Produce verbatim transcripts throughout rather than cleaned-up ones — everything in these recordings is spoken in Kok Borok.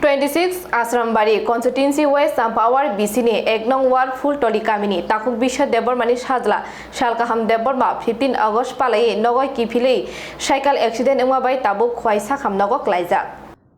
Twenty six Asrambari constituency West Champawar B C ni ek nong ward Phultoli kamini takhuk Biswa Debbarmani sajla Salkaham Debbarma fifteen August palai nogoi kiphilwi cycle accident wngma bai tabuk khwai sakham nogo klaijak.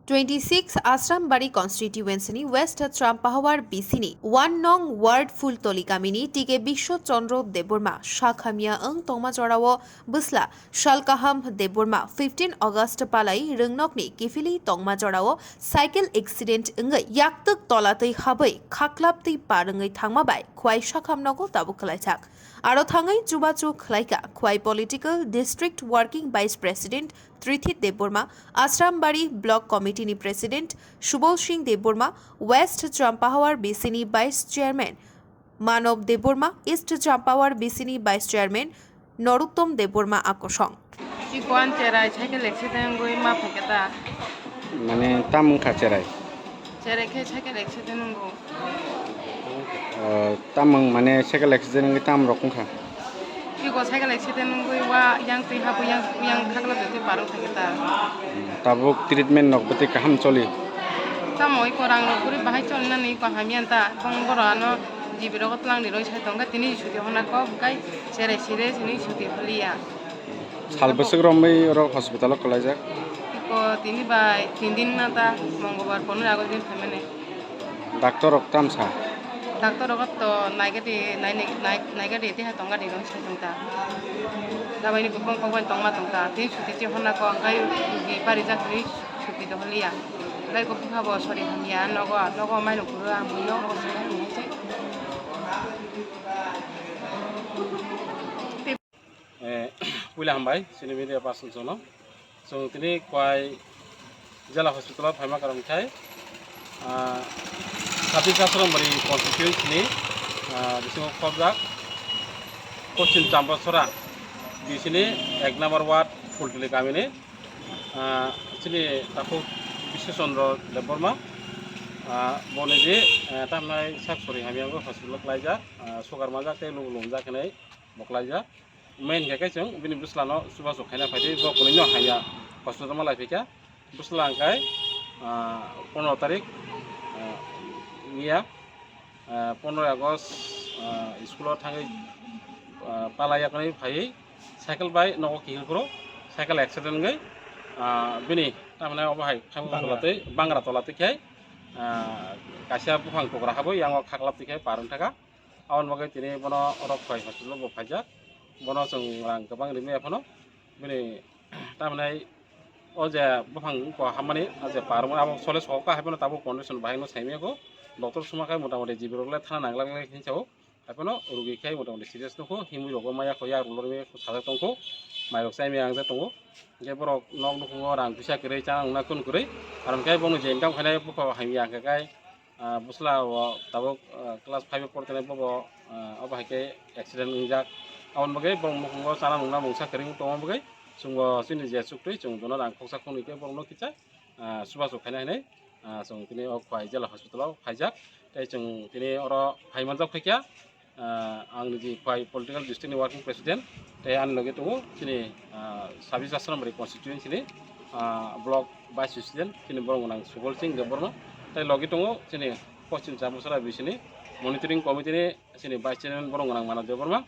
Twenty six Asrambari constituency ni West Champawar B C ni one nong ward Phultoli kamini T K Biswa Chandra Debbarma sakhamya wng tongma jorao bwsla Salkaham Debbarma fifteen August palai rwngnokni kiphilwi tongma jorao cycle accident wngwi yaktwk tola twi habwi khaklap twi par wngwi thangma bai khwai sakham nogo tabuk khlaijak. Aro thangwi chubachu khlaikha khwai political district working vice president Trithi Debbarma, Asrambari block committee ni president Subol Singh Debbarma, West Champawar B C ni vice chairman Manob Debbarma, East Champawar B C ni vice chairman Noruttom Debbarma a kosong. Iko ang cherai cycle accident wngwi ma phaikha ta. Mane tam wngkha cherai? Cherai khe cycle accident wngo. O, tam wng mane cycle accident wngwi tam rok wngkha? Iko cycle accident wngwi wa yang twi habu yang yang khakla twi parwng phaikha ta. Tabuk treatment rok bwtwi kaham choli? Tamo iko rang rok kwrwi bahai choli nani iko hamya ta. Bong boro ano G B rogo twlang ni roi sai tongkha, tini chuti honna kok, hwnkhe cherai sire sini chuti holiya. Sal bwswk romwi oro hospital o kwlaijak? Iko tini bai tin din na ta, Mongolbar, ponero August din phaimani. Doctor rok tam sa? Doctor rok to naigati, nai-, nai-, naigati, teha tongkha di roi sai tongta. Dabai ni bukung kok bai tongma tongta. Tini chuti chi honna kok, hwnkhe rugi parijak, tini chuti doholiya. Hwnkhe iko bwkha bo sori hamya, nogo, nogo mai nukuro, ang bui nok rogo sini hamya. Eh, puila hambai, chini media person jono. Chwng tini kwai jela hospital o phaima karon khai, ah, Sati Chasrambari constituency ni, ah, bisingo khobjak Poschim Chambasora B C ni ek number ward Phultuli kamini, ah, chini takhuk Biswa Chandra Debbarma, ah, boni di, eh, tamnai sak sori hamya wngwi hospital o klaijak, ah, sugar manjak tei luku lumjak hinwi bo klaijak. Main khe khe chwng bini bwslano chubachu khaina phaidi, bo kwnwino hamya hospital ma lai phikha. Bwsla hwnkhe, ah, pondro tarik, ah, wngya, ah, pondro August, ah, school o thangwi, ah, pala yakni phaiwi cycle bai nogo kihil phuru cycle accident wngwi, ah, bini tamni obo hai khamkha tola twi bangra tola twi khe, ah, kaisa buphang tukra habwi yango khaklap twi khe par wng thaka. Aboni bagwi tini bono rok khwlai hospital o bo phaijak. Bono chwng rang kwbang rimwi aphano bini tamhinai o je buphang wngkha hammani, o je par wngmani abo sole sokha, haiphano tabuk condition bahai no saimaya kho. Doctor suma khe motamoti G B rok le thana nang glak glak hinwi sao. Haiphano rugi khe motamoti serious nukho, himwi rok maya kho, yak rwlorwi sajak tongkho, mai rok chaimaya wngjak tongo. Hwnkhe borok nok nukhungo rang puisa kwrwi, chana nungna kunu kwrwi, aro hwnkhe bono je income khainai bupha bo hamya hwnkhe kai, ah, bwsla o tabuk, ah, class five o portonai bobo, ah, obo hai khe accident wngjak. Aboni bagwi borok nukhungo chana nungna mungsa kwrwi wng tongma bagwi chwngbo chini je chuktwi chwng bono rang khoksa khoknwi khe borokno kisa, ah, chubachu khaina hinwi, ah, chwng tini o Khwai jela hospital o phaijak. Tei chwng tini oro phai manjak phaikha, ah, ang niji Khwai political district ni working president, tei ani logi tongo chini, ah, sabis Asrambari constituency ni, ah, block vice president chini borok gwnang Subol Singh Debbarma, tei logi tongo chini Poschim Chambasora B C ni monitoring committee ni chini vice chairman borok gwnang Manob Debbarma,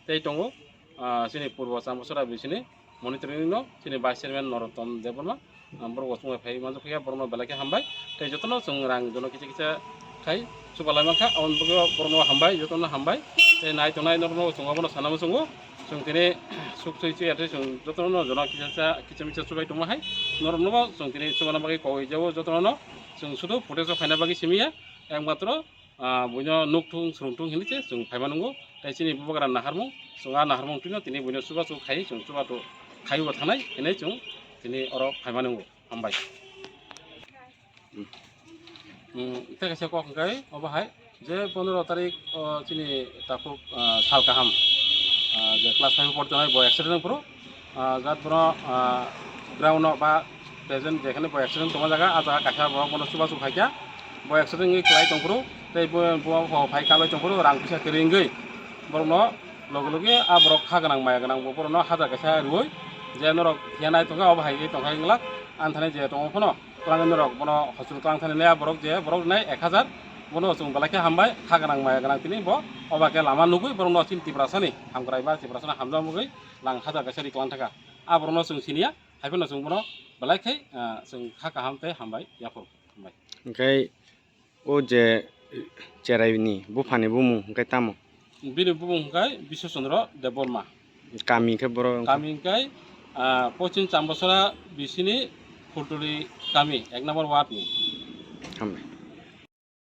tei tongo, ah, chini Purbo Chambasora B C ni monitoring no chini vice chairman Norottom Debbarma. Ah, borok bo chumui phai manjak phiya, borokno belai khe hambai. Tei jotono chwng rang jono kisa kisa khai chubalai mankha, aboni bagwi borokno hambai, jotono hambai. Tei nai tongnai norokno chwng abono sana muchungo. Chwng tini suk sui chuya tei chwng jotono jono kisa kisa kisa misa chubai tongma hai. Norokno bo chwng tini chubana bagwi kogwi jabo jotono. Chwng sudu footage o khaina bagwi simi ya. Ekmatro, ah, buino nukthung, srungthung hinwi se chwng phaima nungo. Tei chini bubagra naharmung, chwng a naharmung twino tini buino chubachu khai, chwng chubachu khaiwi bo thangnai hinwi chwng tini oro phaima nungo. Hambai. Hmm, tei kaisa kok hwnkhe obo hai je pondro tarik, o, chini takhuk, ah, sal kaham, ah, je class five o portonai bo accident wngphuru. Ah, jat bono, ah, ground o ba present jekhane bo accident tongma jaga, ah jaga kaisa borok bono chubachu khaikha, bo accident wngwi kwlai tongphuru, tei bo, bo, bo phai kalai tongphuru, rang kisa kwrwi wngwi borokno loge loge ah borok kha gwnang maya gwnang bo borokno hajar kaisa rwui, je norok phiya nai tongkha, obo hai khe tongkha wng glak, ani thani je tongo phano. Twlang rok bono hospital twlang thani le borok je borok nai ek hazar, bono chwng belai khe hambai, kha gwnang maya gwnang tini bo oba khe lama nugwi borok no chini Tiprasani hamkrai ba Tiprasani hamjak mugwi lang hazar kaisa ri twlang thaka. A borok no chwng siniya, hai phano chwng bono belai khe, ah, chwng kha kaham tei hambai yaphuru hambai. Hwnkhe o je cherai ni buphani bumung hwnkhe tamo? Bini bumung hwnkhe Biswa Chandra Debbarma. Kami khe borok? Kami hwnkhe, ah, Pochim Chambasora bisini Khultuli kami, ek number ward ni. Hambai.